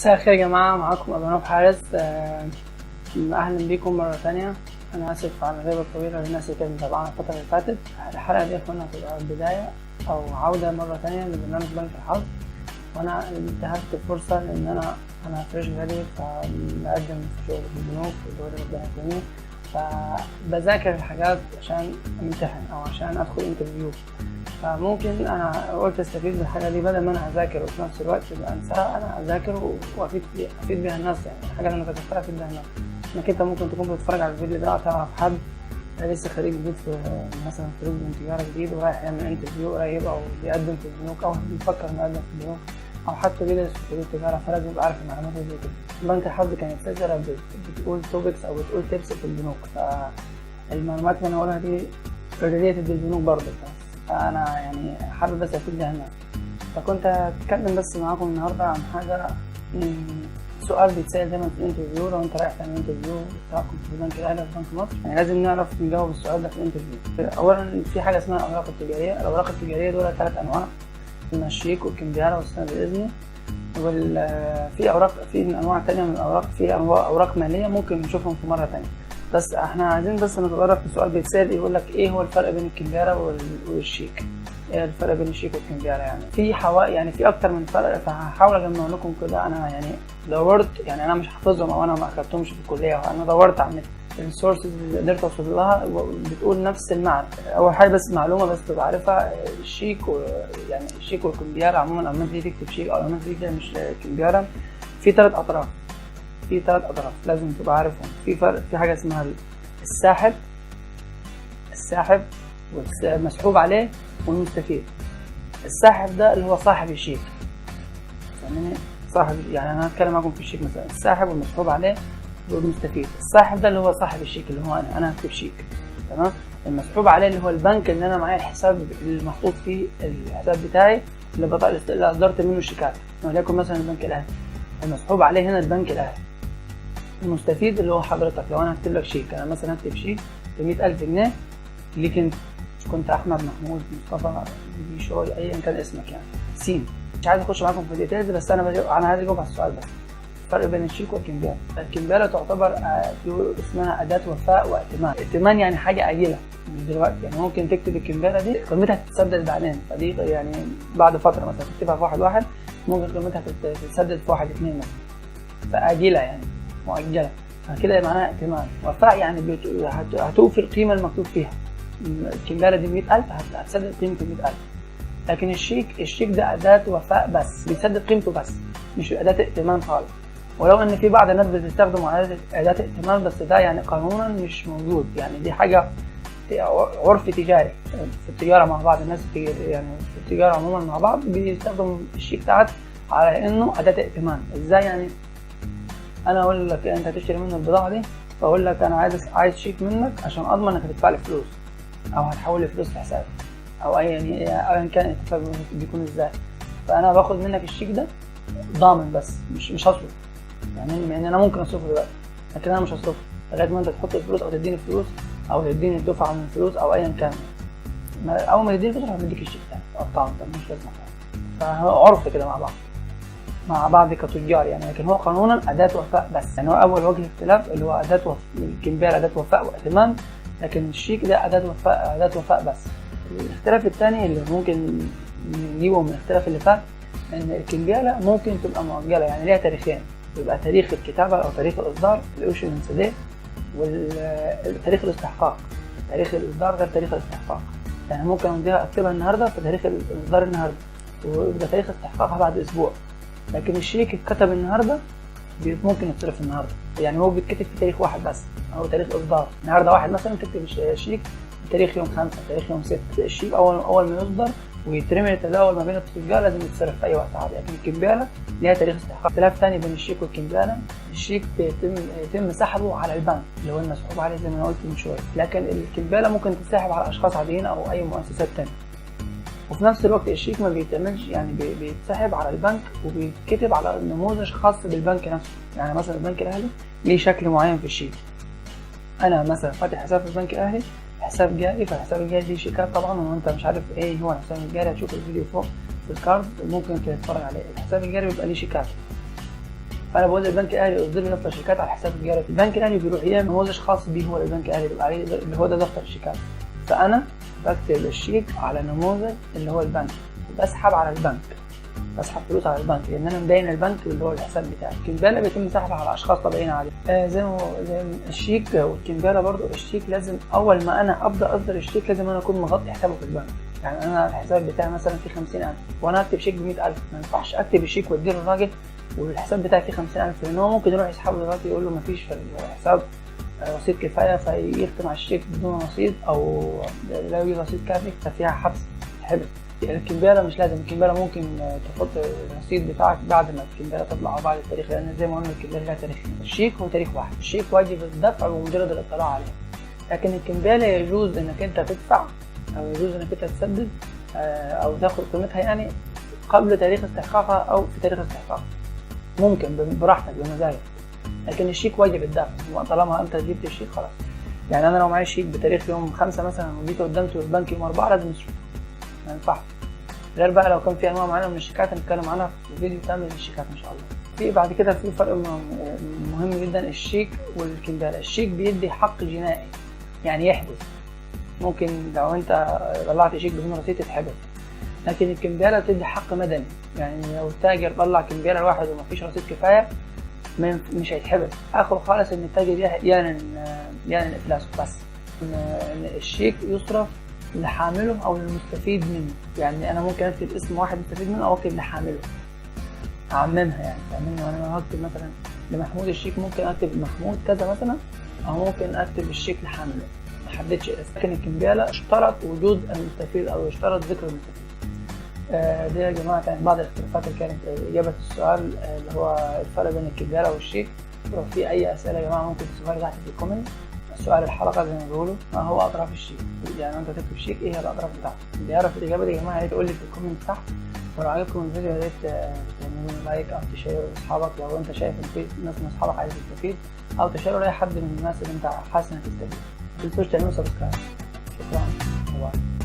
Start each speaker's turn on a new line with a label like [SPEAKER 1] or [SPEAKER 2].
[SPEAKER 1] مساء الخير يا جماعة، معاكم أبو نوف حارس. أهلا بيكم مرة تانية. أنا آسف على الغيبة الطويلة للناس اللي كانت متابعانا الفترة اللي فاتت. الحلقة دي يا إخوانا هتبقى بداية أو عودة مرة تانية لبرنامج بنك الحظ، وأنا انتهزت الفرصة لأن أنا fresh graduate، فبقدم في شغل في البنوك والدول ربنا يكرمني، فبذاكر الحاجات عشان امتحن أو عشان أدخل interview. فممكن انا قلت استفيد بالحاجة دي، بدل ما انا اذاكر وفي نفس الوقت يبقى انساها، انا اذاكر وافيد افيد بيها الناس. يعني الحاجة اللي انا ذاكرتها افيد بيها الناس. انك انت ممكن تكون بتتفرج على الفيديو ده تعرف حد لسه خريج جديد في مثلا خريج من تجارة جديد ورايح يعمل interview قريب، او بيقدم في البنوك، او بيفكر انه يقدم في البنوك، او حتى بيدرس في كليه التجاره، فلازم يبقى عارف المعلومات اللي زي كده. بنك الحظ كانت سلسلة بتقول topics او بتقول tips في البنوك، فالمعلومات اللي انا هقولها دي related بالبنوك برضه، فانا يعني حابب بس افيد بيها الناس. فكنت هتكلم بس معاكم النهارده عن حاجه، سؤال بيتسال دايما في ال interview. لو انت رايح تعمل interview سواء كنت في البنك الاهلي او في بنك مصر، يعني لازم نعرف نجاوب السؤال ده في ال interview. اولا في حاجة اسمها الاوراق التجاريه. الاوراق التجارية دول ثلاث انواع، الشيك والكمبياله والسند الاذني. في اوراق، في انواع تانية من الاوراق، في انواع اوراق ماليه ممكن نشوفهم في مرة تانية، بس احنا عايزين بس نتطرق لسؤال بيتسال، يقول لك ايه هو الفرق بين الكمبياله والشيك؟ ايه الفرق بين الشيك والكمبياله؟ يعني في يعني في اكتر من فرق، فهحاول اجمع لكم كده. انا يعني دورت، يعني انا مش حافظهم او انا ما اخدتهمش في الكليه، انا دورت على النت، ال sources اللي قدرت اوصل لها بتقول نفس المعنى. اول حاجة بس معلومة بس تبقى عارفها، الشيك يعني الشيك والكمبياله عموما، لما تيجي تكتب شيك او لما تيجي مش كمبياله، في ثلاث اطراف، في ثلاث اطراف لازم تبقى عارفهم. في فرق، في حاجة اسمها الساحب، الساحب والمسحوب عليه والمستفيد. الساحب ده اللي هو صاحب الشيك، فاهمني؟ صاحب، يعني انا هتكلم معاكم في الشيك مثلا، الساحب والمسحوب عليه والمستفيد. الساحب ده اللي هو صاحب الشيك، اللي هو انا هكتب شيك، تمام. المسحوب عليه اللي هو البنك اللي انا معايا الحساب اللي محطوط فيه الحساب بتاعي اللي اصدرت منه الشيكات، وليكن مثلا البنك الاهلي، المسحوب عليه هنا البنك الاهلي. المستفيد اللي هو حضرتك، لو انا هكتب لك شيك، انا مثلا هكتب شيك ب 100000 جنيه ليك انت، كنت احمد محمود مصطفى بيشوي ايا كان اسمك، يعني سين، مش عايز اخش معاكم في details، بس انا عايز اجاوب على السؤال بس. الفرق بين الشيك والكمبياله. الكمبياله تعتبر اسمها اداه وفاء وائتمان. ائتمان يعني حاجة اجله مش دلوقتي، يعني ممكن تكتب الكمبياله دي قيمتها تتسدد بعدين، فدي يعني بعد فترة مثلا تكتبها في 1/1 ممكن قيمتها تتسدد في 1/2 مثلا، فاجله يعني مؤجلة، فكده معناها ائتمان. وفاء يعني هتوفي القيمة المكتوب فيها. الكمبياله دي 100000 هتسدد قيمة ال 100000. لكن الشيك ده اداه وفاء بس، بيسدد قيمته بس، مش اداه ائتمان خالص. ولو ان في بعض الناس بتستخدمه اداه ائتمان، بس ده يعني قانونا مش موجود، يعني دي حاجة عرف تجاري في التجارة مع بعض الناس، يعني في التجارة عموما مع بعض بيستخدموا الشيك ساعات على انه اداه ائتمان. ازاي يعني؟ انا اقول لك انت هتشتري مني البضاعة دي، فاقول لك انا عايز شيك منك عشان اضمن انك هتدفع لي فلوس او هتحول لي فلوس في حسابي او ايا كان الاتفاق بيكون ازاي، فانا باخد منك الشيك ده ضامن بس مش هصرف، يعني انا ممكن اصرفه دلوقتي لكن انا مش هصرفه لغاية ما انت تحط الفلوس او تديني الفلوس او تديني الدفعة من الفلوس او ايا كان. اول ما تديني الفلوس هديك الشيك تاني اقطعه انت مش لازم، فهو عرف كده مع بعض كتجار يعني. لكن هو قانونا اداه وفاء بس، يعني هو اول وجه اختلاف اللي هو اداه وفاء، الكمبياله اداه وفاء وائتمان، لكن الشيك ده اداه وفاء بس. الاختلاف الثاني اللي ممكن نجيبه من الاختلاف اللي فات، ان الكمبياله ممكن تبقى مؤجلة، يعني ليها تاريخين، يبقى تاريخ الكتابة او تاريخ الاصدار ال issuance date وتاريخ الاستحقاق. تاريخ الاصدار غير تاريخ الاستحقاق، يعني ممكن امضيها اكتبها النهارده في تاريخ الاصدار النهارده ويبقى تاريخ استحقاقها بعد اسبوع. لكن الشيك اتكتب النهارده ممكن يتصرف النهارده، يعني هو بيتكتب في تاريخ واحد بس، هو تاريخ اصدار النهارده واحد مثلا، تكتب الشيك تاريخ يوم 5 تاريخ يوم 6. الشيك اول ما يصدر ويترمي التداول ما بين التجار لازم يتصرف في اي وقت عادي. لكن الكمبياله ليها تاريخ استحقاق. اختلاف ثاني بين الشيك والكمبياله، الشيك يتم سحبه على البنك اللي هو المسحوب عليه زي ما انا قلت من شوية، لكن الكمبياله ممكن تتسحب على اشخاص عاديين او اي مؤسسات ثانية. وفي نفس الوقت الشيك ما بيتعملش، يعني بيتسحب على البنك وبيتكتب على نموذج خاص بالبنك نفسه. يعني مثلا البنك الاهلي ليه شكل معين في الشيك، انا مثلا فاتح حساب في البنك الاهلي حساب جاري، فالحساب الجاري ليه شيكات طبعا، وانت مش عارف ايه هو الحساب الجاري هتشوف الفيديو فوق في ال card ممكن تتفرج عليه. الحساب الجاري بيبقى ليه شيكات. فانا بقول للبنك الاهلي اصدر لي دفتر شيكات على الحساب التجاري. البنك الاهلي بيروح يعمل نموذج خاص بيه هو البنك الاهلي، بيبقى عليه اللي هو ده دفتر الشيكات. فانا بكتب الشيك على نموذج اللي هو البنك، بسحب على البنك، بسحب فلوس على البنك لان انا مدين البنك اللي هو الحساب بتاعي. الكمبياله بيتم سحبها على اشخاص طبيعيين عادي. زي الشيك والكمبياله برضو، الشيك لازم اول ما انا ابدا اصدر الشيك لازم انا اكون مغطي حسابه في البنك. يعني انا الحساب بتاعي مثلا فيه 50,000 وانا اكتب شيك ب 100,000، ما ينفعش اكتب الشيك واديه للراجل والحساب بتاعي فيه 50,000، لان هو ممكن يروح يسحبه دلوقتي يقول له مفيش في الحساب رصيد كفاية، فيختم على الشيك بدون رصيد او لا يوجد رصيد كافي، ففيها حبس حبس. الكمبياله مش لازم، الكمبياله ممكن تحط الرصيد بتاعك بعد ما الكمبياله تطلع او بعد التاريخ، لان زي ما قلنا الكمبياله لها تاريخ. الشيك هو تاريخ واحد، الشيك واجب الدفع بمجرد الاطلاع عليه، لكن الكمبياله يجوز انك انت تدفع او يجوز انك انت تسدد او تاخد قيمتها يعني قبل تاريخ استحقاقها او في تاريخ استحقاقها، ممكن براحتك بمزاجك. لكن الشيك واجب الدفع طالما انت جبت الشيك خلاص. يعني انا لو معايا شيك بتاريخ يوم 5 مثلا وجيت قدمته للبنك يوم 4 لازم يصرفه، ما ينفعش. غير بقى لو كان في انواع معينة من الشيكات هنتكلم عنها في فيديو كامل للشيكات ان شاء الله. في بعد كده في فرق مهم جدا، الشيك والكمبياله. الشيك بيدي حق جنائي، يعني يحبس، ممكن لو انت طلعت شيك بدون رصيد تتحبس. لكن الكمبياله بتدي حق مدني، يعني لو التاجر طلع كمبياله لواحد ومفيش رصيد كفاية مش هيتحبس، اخره خالص ان التاجر يعلن افلاسه بس. ان الشيك يصرف لحامله او للمستفيد منه، يعني انا ممكن اكتب اسم واحد مستفيد منه او اكتب لحامله، اعممها يعني، فاهمني؟ وانا لو هكتب مثلا لمحمود الشيك ممكن اكتب محمود كذا مثلا، او ممكن اكتب الشيك لحامله، ما حددش الاسم. لكن الكمبياله اشترط وجود المستفيد او اشترط ذكر المستفيد. دي يا جماعة كانت بعض الاختلافات اللي كانت اجابه السؤال اللي هو الفرق بين الكمبياله والشيك. لو في اي اسئلة يا جماعة ممكن تسيبوها لي تحت في ال comment. سؤال الحلقة زي ما بيقولوا، ما هو اطراف الشيك؟ يعني انت تكتب شيك ايه هي الاطراف بتاعته؟ اللي يعرف الاجابة دي يا جماعة يا ريت يقول لي في ال comment تحت. ولو عجبكم الفيديو يا ريت تعملوا like او تشيروا لاصحابك لو انت شايف ان في ناس من اصحابك عايزه تستفيد، او تشيروا لاي حد من الناس اللي انت حاسس انك تستفيد. ما تنسوش تعملوا subscribe. شكرا. bye.